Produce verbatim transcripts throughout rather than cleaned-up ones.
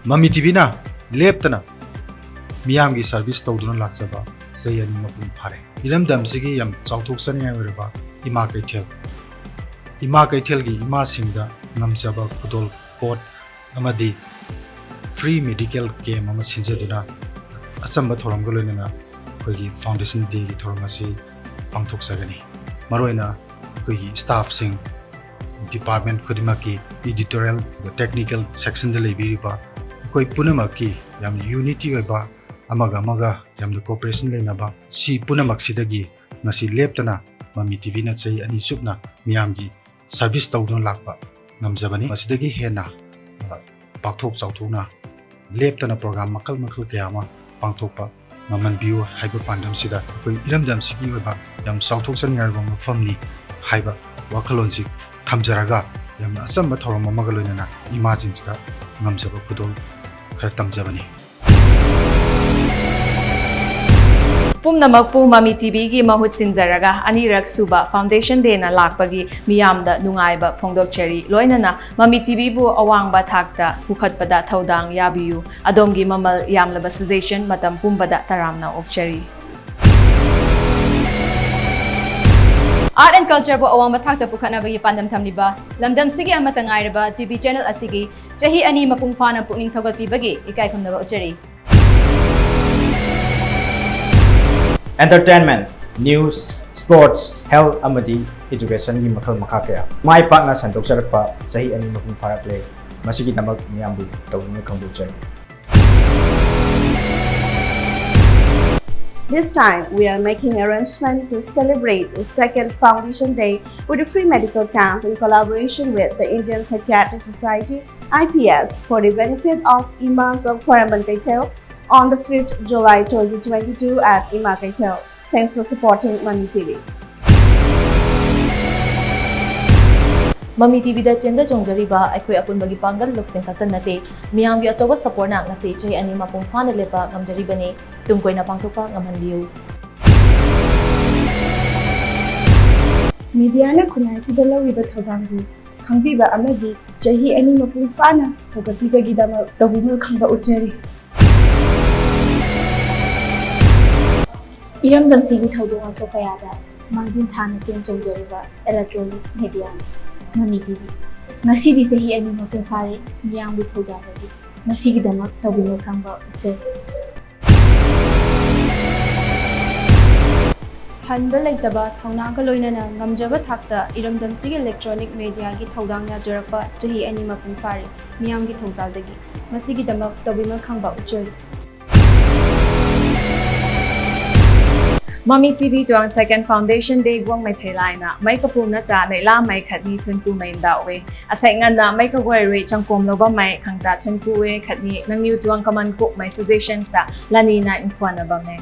ꯃꯃꯤ ꯇꯤꯚꯤꯅ ꯂꯦꯞꯇꯅ ꯃꯤꯌꯥꯝꯒꯤ ꯁꯔꯚꯤꯁ ꯇꯧꯗꯨꯅ ꯂꯥꯛꯆꯕ ꯆꯍꯤ ꯑꯅꯤ ꯃꯄꯨꯡ ꯐꯥꯔꯦ꯫ ꯏꯔꯝꯗꯝꯁꯤꯒꯤ ꯌꯥꯝ ꯆꯥꯎꯊꯣꯛꯆꯅꯤꯡꯉꯥꯏ ꯑꯣꯏꯔꯕ ꯏꯃꯥ ꯀꯩꯊꯦꯜ, ꯏꯃꯥ ꯀꯩꯊꯦꯜꯒꯤ ꯏꯃꯥꯁꯤꯡꯗ ꯉꯝꯖꯕ ꯈꯨꯗꯣꯜ ꯄꯣꯠ ꯑꯃꯗꯤ ꯐ꯭ꯔꯤ ꯃꯦꯗꯤꯀꯦꯜ ꯀꯦꯝ ꯑꯃ ꯁꯤꯟꯖꯗꯨꯅ ꯑꯆꯝꯕ ꯊꯧꯔꯝꯒ ꯂꯣꯏꯅꯅ ꯑꯩꯈꯣꯏꯒꯤ ꯐꯥꯎꯟꯗꯦꯁꯟ ꯗꯦꯒꯤ ꯊꯧꯔꯝ ꯑꯁꯤ ꯄꯥꯡꯊꯣꯛꯆꯒꯅꯤ꯫ ꯃꯔꯨꯑꯣꯏꯅ ꯑꯩꯈꯣꯏꯒꯤ ꯁ꯭ꯇꯥꯐꯁꯤꯡ, ꯗꯤꯄꯥꯔꯠꯃꯦꯟ ꯈꯨꯗꯤꯡꯃꯛꯀꯤ ꯏꯗꯤꯇꯣꯔꯤꯌꯦꯜ, ꯇꯦꯛꯅꯤꯀꯦꯜ ꯁꯦꯛꯁꯟꯗ ꯂꯩꯕꯤꯔꯤꯕ ꯑꯩꯈꯣꯏ ꯄꯨꯝꯅꯃꯛꯀꯤ ꯌꯥꯝꯅ ꯌꯨꯅꯤꯇꯤ ꯑꯣꯏꯕ, ꯑꯃꯒ ꯑꯃꯒ ꯌꯥꯝꯅ ꯀꯣꯑꯣꯄꯔꯦꯁꯟ ꯂꯩꯅꯕ, ꯁꯤ ꯄꯨꯝꯅꯃꯛꯁꯤꯗꯒꯤ ꯉꯁꯤ ꯂꯦꯞꯇꯅ ꯃꯃꯤ ꯇꯤꯚꯤꯅ ꯆꯍꯤ ꯑꯅꯤ ꯆꯨꯞꯅ ꯃꯤꯌꯥꯝꯒꯤ ꯁꯔꯚꯤꯁ ꯇꯧꯗꯨꯅ ꯂꯥꯛꯄ ꯉꯝꯖꯕꯅꯤ꯫ ꯃꯁꯤꯗꯒꯤ ꯍꯦꯟꯅ, ꯑ, ꯄꯥꯛꯊꯣꯛ ꯆꯥꯎꯊꯣꯛꯅ ꯂꯦꯞꯇꯅ ꯄ꯭ꯔꯣꯒ꯭ꯔꯥꯝ ꯃꯈꯜ ꯃꯈꯜ ꯀꯌꯥ ꯑꯃ ꯄꯥꯡꯊꯣꯛꯄ ꯉꯝꯍꯟꯕꯤꯌꯨ ꯍꯥꯏꯕ ꯄꯥꯟꯗꯝꯁꯤꯗ ꯑꯩꯈꯣꯏ ꯏꯔꯝꯗꯝꯁꯤꯒꯤ ꯑꯣꯏꯕ ꯌꯥꯝ ꯆꯥꯎꯊꯣꯛꯆꯅꯤꯡꯉꯥꯏ ꯑꯣꯏꯕ ꯃꯐꯝꯅꯤ ꯍꯥꯏꯕ ꯋꯥꯈꯜꯂꯣꯟꯁꯤ ꯊꯝꯖꯔꯒ, ꯌꯥꯝꯅ ꯑꯆꯝꯕ ꯊꯧꯔꯝ ꯑꯃꯒ ꯂꯣꯏꯅꯅ ꯏꯃꯥꯁꯤꯡꯁꯤꯗ ꯉꯝꯖꯕ ꯈꯨꯗꯣꯜ ꯈꯔ ꯇꯝꯖꯕꯅꯤ꯫ ꯄꯨꯝꯅꯃꯛꯄꯨ ꯃꯃꯤ ꯇꯤꯚꯤꯒꯤ ꯃꯍꯨꯠ ꯁꯤꯟꯖꯔꯒ ꯑꯅꯤꯔꯛ ꯁꯨꯕ ꯐꯥꯎꯟꯗꯦꯁꯟ ꯗꯦꯅ ꯂꯥꯛꯄꯒꯤ ꯃꯤꯌꯥꯝꯗ ꯅꯨꯡꯉꯥꯏꯕ ꯐꯣꯡꯗꯣꯛꯆꯔꯤ꯫ ꯂꯣꯏꯅꯅ ꯃꯃꯤ ꯇꯤꯚꯤꯕꯨ ꯑꯋꯥꯡꯕ ꯊꯥꯛꯇ ꯄꯨꯈꯠꯄꯗ ꯊꯧꯗꯥꯡ ꯌꯥꯕꯤꯌꯨ꯫ ꯑꯗꯣꯝꯒꯤ ꯃꯃꯜ ꯌꯥꯝꯂꯕ ꯁꯖꯦꯁꯟ ꯃꯇꯝ ꯄꯨꯝꯕꯗ ꯇꯔꯥꯝꯅ ꯑꯣꯛꯆꯔꯤ꯫ Art and culture ꯕꯨ ꯑꯋꯥꯡꯕ ꯊꯥꯛꯇ ꯄꯨꯈꯠꯅꯕꯒꯤ ꯄꯥꯟꯗꯝ ꯊꯝꯂꯤꯕ ꯂꯝꯗꯝꯁꯤꯒꯤ ꯑꯃꯠꯇ ꯉꯥꯏꯔꯕ ꯇꯤꯚꯤ ꯆꯦꯅꯦꯜ ꯑꯁꯤꯒꯤ ꯆꯍꯤ ꯑꯅꯤ ꯃꯄꯨꯡ ꯐꯥꯅ ꯄꯨꯛꯅꯤꯡ ꯊꯧꯒꯠꯄꯤꯕꯒꯤ ꯏꯀꯥꯏ ꯈꯨꯝꯅꯕ ꯎꯠꯆꯔꯤ꯫ Entertainment, news, sports, health ꯑꯃꯗꯤ education ꯒꯤ ꯃꯈꯜ ꯃꯈꯥ ꯀꯌꯥ ꯃꯥꯏ ꯄꯥꯛꯅ ꯁꯟꯗꯣꯛꯆꯔꯛꯄ ꯆꯍꯤ ꯑꯅꯤ ꯃꯄꯨꯡ ꯐꯥꯔꯛꯂꯦ꯫ ꯃꯁꯤꯒꯤꯗꯃꯛ ꯃꯤꯌꯥꯝꯕꯨ ꯇꯧꯅꯤꯡꯅ ꯈꯪꯗꯣꯛꯆꯔꯤ꯫ This time, we are making arrangement to celebrate the second Foundation Day with a free medical camp in collaboration with the Indian Psychiatric Society, I P S, for the benefit of Imas of Khwairamband Keithel on the fifth July twenty twenty-two at Ima Keithel. Thanks for supporting Mami T V. ꯃꯃꯤ ꯇꯤꯚꯤꯗ change ꯆꯣꯡꯖꯔꯤꯕ ꯑꯩꯈꯣꯏ ꯑꯄꯨꯟꯕꯒꯤ ꯄꯥꯡꯒꯜ ꯂꯧꯁꯤꯡ ꯈꯛꯇ ꯅꯠꯇꯦ, ꯃꯤꯌꯥꯝꯒꯤ ꯑꯆꯧꯕ ꯁꯄꯣꯔꯠꯅ ꯉꯁꯤ ꯆꯍꯤ ꯑꯅꯤ ꯃꯄꯨꯡ ꯐꯥꯅ ꯂꯦꯞꯄ ꯉꯝꯖꯔꯤꯕꯅꯤ꯫ ꯇꯨꯡ ꯀꯣꯏꯅ ꯄꯥꯡꯊꯣꯛꯄ ꯉꯝꯍꯟꯕꯤꯌꯨ꯫ ꯃꯤꯗꯤꯌꯥꯅ ꯈꯨꯟꯅꯥꯏꯁꯤꯗ ꯂꯧꯔꯤꯕ ꯊꯧꯗꯥꯡꯕꯨ ꯈꯪꯕꯤꯕ ꯑꯃꯗꯤ ꯆꯍꯤ ꯑꯅꯤ ꯃꯄꯨꯡ ꯐꯥꯅ ꯁꯧꯒꯠꯄꯤꯕꯒꯤꯗꯃꯛ ꯇꯧꯕꯤꯃꯜ ꯈꯪꯕ ꯎꯠꯆꯔꯤ꯫ ꯏꯔꯝꯗꯝꯁꯤꯒꯤ ꯊꯧꯗꯣꯛ ꯋꯥꯊꯣꯛ ꯀꯌꯥꯗ ꯃꯥꯡꯖꯤꯟ ꯊꯥꯅ ꯆꯦꯟ ꯆꯣꯡꯖꯔꯤꯕ electronic media ꯃꯃꯤ ꯇꯤꯚꯤ꯫ ꯉꯁꯤꯗꯤ ꯆꯍꯤ ꯑꯅꯤ ꯃꯄꯨꯡ ꯐꯥꯔꯦ ꯃꯤꯌꯥꯝꯒꯤ ꯊꯧꯖꯥꯜꯗꯒꯤ꯫ ꯃꯁꯤꯒꯤꯗꯃꯛ ꯇꯧꯕꯤꯃꯜ ꯈꯪꯕ ꯎꯠꯆꯔꯤ꯫ ꯍꯟꯕ ꯂꯩꯇꯕ ꯊꯧꯅꯥꯒ ꯂꯣꯏꯅꯅ ꯉꯝꯖꯕ ꯊꯥꯛꯇ ꯏꯔꯝꯗꯝꯁꯤꯒꯤ electronic mediaꯒꯤ ꯊꯧꯗꯥꯡ ꯌꯥꯖꯔꯛꯄ ꯆꯍꯤ ꯑꯅꯤ ꯃꯄꯨꯡ ꯐꯥꯔꯦ ꯃꯤꯌꯥꯝꯒꯤ ꯊꯧꯖꯥꯜꯗꯒꯤ꯫ ꯃꯁꯤꯒꯤꯗꯃꯛ ꯇꯧꯕꯤꯃꯜ ꯈꯪꯕ ꯎꯠꯆꯔꯤ꯫ ꯃꯃꯤ TV ꯇꯨꯋꯥꯡ second foundation day ꯒꯨꯋꯥꯡ Meitei ꯂꯥꯏꯅ ꯃꯩ ꯀꯄꯨ ꯅꯠꯇ ꯅꯩꯂꯥ ꯃꯩ ꯈꯠꯅꯤ ꯊꯨꯟꯀꯨ ꯃꯩ ꯗꯥꯎꯋꯦ꯫ ꯑꯁꯩ ꯉꯟꯅ ꯃꯩ ꯀꯒꯣꯏ ꯔꯨꯏ ꯆꯪꯀꯣꯝ ꯂꯧꯕ ꯃꯩ ꯈꯪꯇ ꯊꯨꯟꯀꯨꯋꯦ ꯈꯠꯅꯤ ꯅꯪ ꯌꯨ ꯇꯨꯋꯥꯡ ꯀꯃꯟ ꯀꯣꯛ ꯃꯩ suggestions ꯇ ꯂꯅꯤꯅ ꯏꯪꯈꯣꯟꯅꯕ ꯃꯩ꯫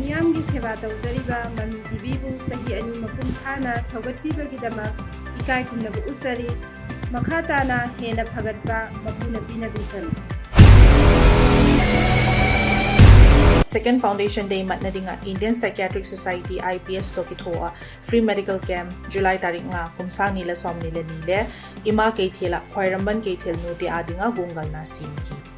ꯃꯤꯌꯥꯝꯒꯤ ꯁꯦꯕꯥ ꯇꯧꯖꯔꯤꯕ ꯃꯃꯤ ꯇꯤꯚꯤꯕꯨ ꯆꯍꯤ ꯑꯅꯤ ꯃꯄꯨꯡ ꯐꯥꯅ ꯁꯧꯒꯠꯄꯤꯕꯒꯤꯗꯃꯛ ꯏꯀꯥꯏ ꯈꯨꯝꯅꯕ ꯎꯠꯆꯔꯤ꯫ ꯃꯈꯥ ꯇꯥꯅ ꯍꯦꯟꯅ ꯐꯒꯠꯄ ꯃꯄꯨꯅ ꯄꯤꯅꯕꯤꯁꯅꯨ꯫ Second foundation day ꯃꯠꯅꯗꯤꯉ Indian Psychiatric Society, I P S to ꯀꯤꯊꯣꯛꯑ free medical camp July ꯇꯥꯔꯤꯛ ꯉꯥ ꯀꯨꯝꯁꯥꯡ ꯅꯤꯂ ꯁꯣꯝ ꯅꯤꯂ ꯅꯤꯂꯦ ꯏꯃꯥ ꯀꯩꯊꯦꯜꯂ ꯈ꯭ꯋꯥꯏꯔꯝꯕꯟ ꯀꯩꯊꯦꯜ ꯅꯨꯇꯤ ꯑꯥꯗꯤꯉ ꯒꯨꯡꯒꯜꯅ ꯁꯤꯃꯤ꯫